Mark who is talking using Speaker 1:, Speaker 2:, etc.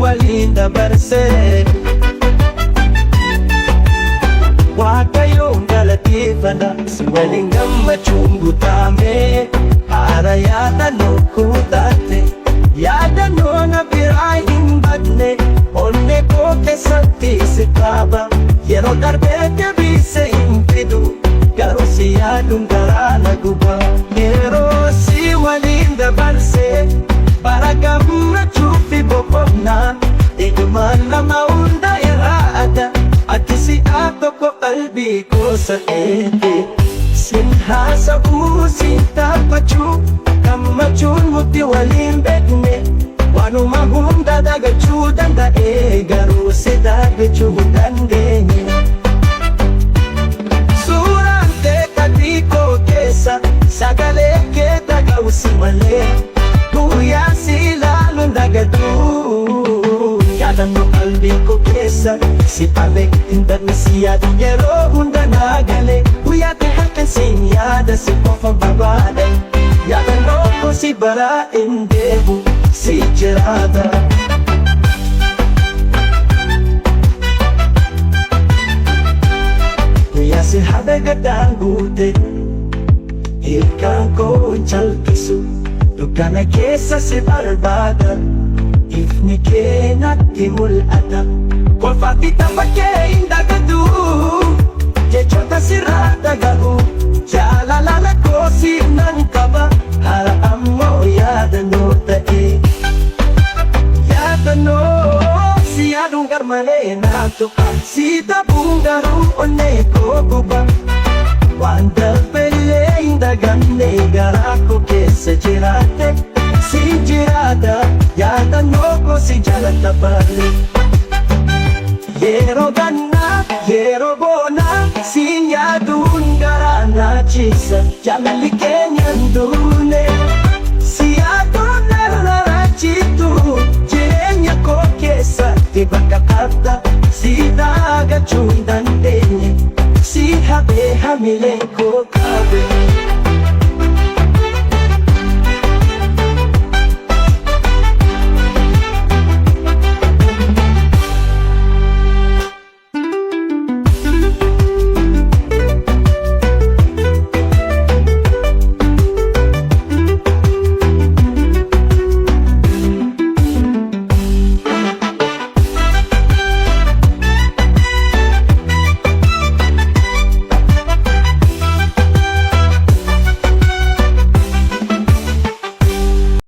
Speaker 1: waliin dabarse. Waaqayyoon galateeffadha, si waliin gammachuun guutame. Haara yaadannoo kutaate, yaadannoo na biraa hin badne. Onnee koo keessatti si qaba, yeroo darbee deebisee hin fidu, garuu si yaaduun garaa na guba. Yeroo si waliin dabarse, bara gammachuu fi boqonnaa, ijuma nama hunda irraa adda. Ati si'a tokko qalbii koo sa'eete. Sin haasa'uu, sin taphachuu, gammachuun nuti waliin beekne. Waanuma hunda dagachuu danda'e, garuu si dagachuu hin dandeenye. Suuraan kee qalbii koo keessa, sagalee kee dhaga'u si malee. Guyyaa si ilaalu dagatu. Yaadannoo qalbii koo keessa si qabee hin badne, si yaadu yeroo hunda naa gale. Guyyaa kee halkan siin yaada, si qofa barbaada. Yaadannoo koo si biraa hin deemu, si jiraata. Guyyaa si hafe gaddaan guute, ilkaan koo hin calqisu. Dukkana keessa si barbaada, ifni kee natti mul'ata. Kolfaa fi tapha kee hin dagatu, jechoota sirraa dhaga'u. Jaalala lakkoo siif nan qaba, haala ammoo yaadannoo ta'e. Yaadannoo si yaaduun garmalee naa tuqa, si dhabuun garuu onnee koo guba. Waan darbellee hin daganne, garaa koo keessa jiraatte. Si jiraata yaadannoo koo, si jaalladha baale. Yeroo gannaa, yeroo bonaa, siin yaaduun garaa na ciisa. Jaalalli keenya hin duune, si yaaduun narraa citu. Jireenya koo keessatti bakka qabda, si dagachuu hin dandeenye. Si habee hamileen koo qabe.